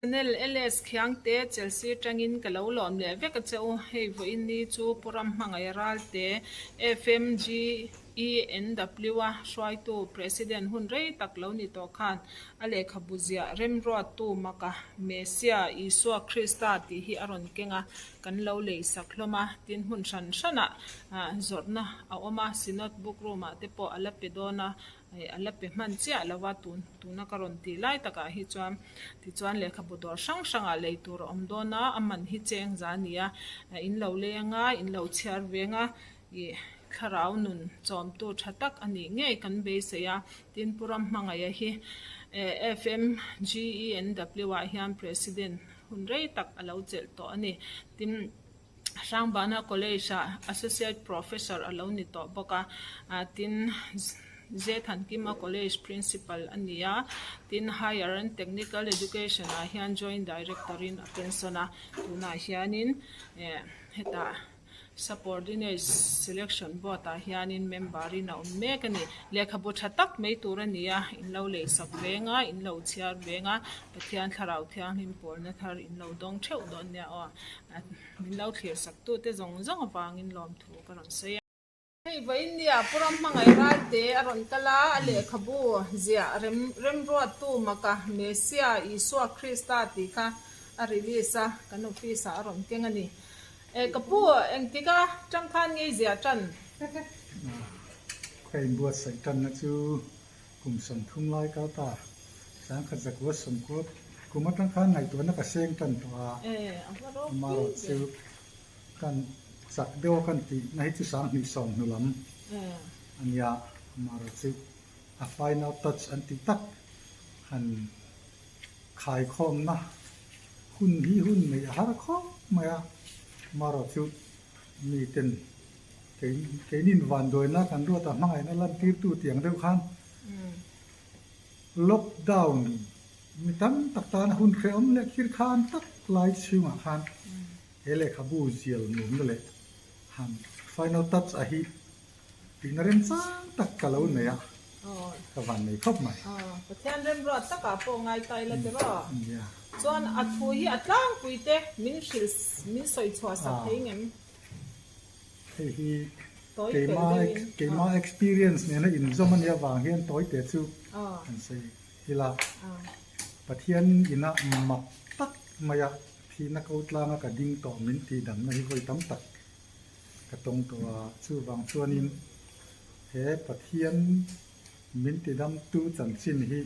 Channel LS Khiangte Chelsea atangin ka lo lawm leh vek a che u. Hei vawiin ni chu Pu Ramhmangaih Ralte FMGENW a hruaitu President hun rei tak lo ni tawh khan a lehkhabu ziah remruattu maka Messia Isua Krista tih hi a rawn keng a, kan lo lei sak hlawm a, tin hmun hran hranah zawrhna a awm a, Synod Book Room ah te pawh a la pe dawn a, a la pe hman chiah lo a tun tuna ka rawn tih lai takah hi chuan tichuan lehkhabu dawr hrang hrangah lei tur a awm dawn a a man hi cheng za a ni a in lo leng a in lo chhiar veng a ih thlarau nun chawmtu tha tak a nih ngei kan beisei a tin Pu Ramhmangaih hi FMGENW ah hian President hun rei tak a lo chelh tawh a ni tin. Hrangbana College ah Associate Professor a lo ni tawh bawk a, tin Zethankima College Principal a ni a, tin Higher and Technical Education ah hian Joint Director in a pension a, tunah hianin hetah Subordinate Selection Board ah hianin member in a awm mek a ni. Lehkhabu tha tak mai tur a ni a, in lo leisak veng a, in lo chhiar veng a, Pathian Thlarau Thianghlim pawlna thar in lo dawng theuh dawn nia aw. Min lo thlir sak tute zawng zawng avangin lawmthu ka rawn sawi a. Hei vawiin nia Pu Ramhmangaih Ralte a rawn kal a, a lehkhabu ziah rem remruattu maka Messia Isua Krista tih kha a release a, kan office ah a rawn keng a ni. E ka pu, engtika tang khan ngei ziah tan? Ka inbuatsaih tanna chu Kum 30 lai kal ta, sangkhat zakua sawmkua kum atang khan ngaihtuahna ka seng tan tawh a, amarawh chu kan chak deuh a kan tih na hi chu 20 hnu lam a nia, amarawh chu a final touch an tih tak han khaikhawmna hun hi hun neih a har khawp mai a, amarawh chu miten Keinin vanduaina kan ruat a hmangaihna lantirtu tiang deuh khan lockdown mi tam tak tana hun hrehawm leh khir khan tak lai chhungah khan he lehkhabu zial mumna leh han final touch a hi tihna remchang tak ka lo nei a, ka van nei khawp mai. Pathian remruat takah pawh ngai ta ila tiraw? Chuan a thu hi a tlangpui te min hrilh min sawi chhuah sak thei ngem? Hei hi keima keima experience nena inzawm a nih avang hian tawite chu kan sawi ila. Pathian ina mak tak maia thihna ko tlanga ka ding tawh min tih damna hi vawi tam tak ka tawng tawh a. Chuvang chuanin he Pathian min tidamtu chanchin hi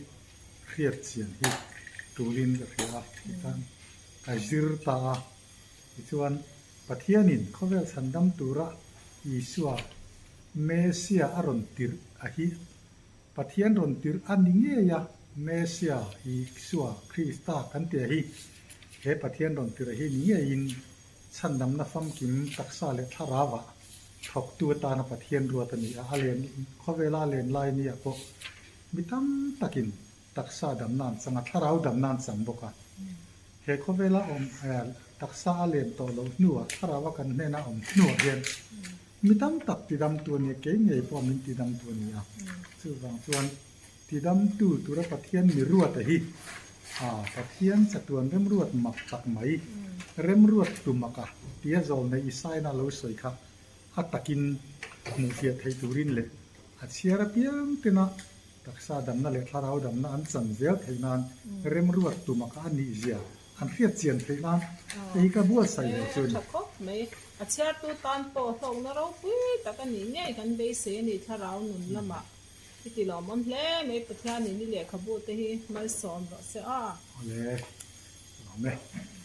hriat chian hi tulin ka hria a, tikhan ka zir ta a. Tichuan, Pathianin khawvel chhandam tura Isua, Messia a rawn tirh a hi Pathian rawn tirh a ni ngei a, Messia, Isua, Krista kan tih a hi he Pathian rawn tirh a hi ni ngeiin chhandamna famkim taksa leh thlarauah thawktu atana Pathian ruat a ni a, a len khawvela a len lai nia pawh mi tam takin Taksa damna an chang a, thlarau damna an chang bawk a. He khawvela awm taksa a len tawh loh hnuah, thlarau a kan hnena awm hnuah hian mi tam tak tidamtu a ni a, kei ngei pawh min tidamtu a ni a. Chuvang chuan tidamtu tura Pathian mi ruata hi Pathian chatuan remruat mak tak mai, remruat tu maka tia zawlnei Isaina lo sawi kha a takin hmuhfiah theih turin leh a chhiar apiang tena Taksa damna leh thlarau damna an chan zel theih nan remruat tum a ka a nih zia an hriat chian theih nan hei hi ka buatsaih ve chu a ni. Tha khawp mai. A chhiartu tan pawh hlawkna ropui tak a nih ngei kan beisei a ni thlarau nun lamah i ti lawmawm hle mai Pathianin i lehkhabu te hi malsawm rawh se a. Awle, lawm e.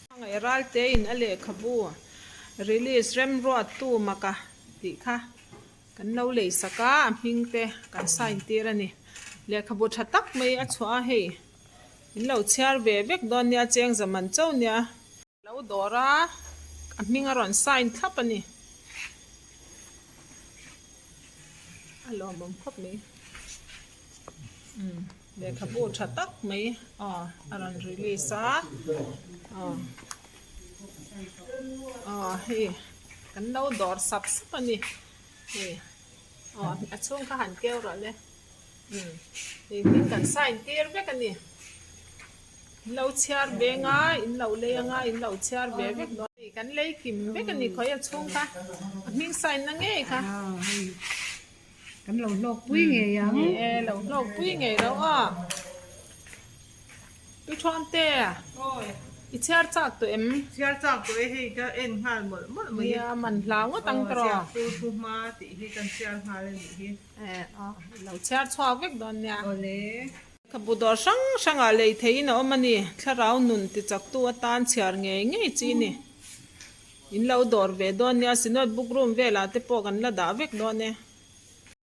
Hmangaih Raltein a lehkhabu release remruattu maka tih kha Kan lo lei sak a, a hming te kan sign tir a ni. Lehkhabu tha tak mai a chhuah a hei, in lo chhiar ve vek dawn nia cheng zaman cho nia. Lo dawr a, a hming a rawn sign thlap a ni. A lawmawm khawp mai. Umm lehkhabu tha tak mai aw a rawn release a, aw aw hei. Kan lo dawr sap sap a ni. Hei aw a chhung kha han keu rawh le. Umm hei hming kan sign tir vek a ni. In lo chhiar ve anga, in lo lei anga, in lo chhiar ve vek dawn. Kan lei kim vek a ni khawi a chhung kha, a hming sign na ngei kha. Kan lo hlawk pui ngei ang. Ni e, lo hlawk pui ngei lo a. Pi Thuamte, i chhiar chak tawh em? Chhiar chak tawh e, hei ka en nghal mawlh mawlh mai. Nia, man hlau ngawt ang tawh. Ziak tu thu hma tih hi kan chhiar nghal a nih hi. E, aw, i lo chhiar chhuak vek dawn nia. Awle. Khabu dawr hrang hrangah lei theiin a awm a ni. Thlarau nun tichaktu atan chhiar ngei ngei chi ni. In lo dawr ve dawn nia, Synod book room velah te pawh kan la dah vek dawn e.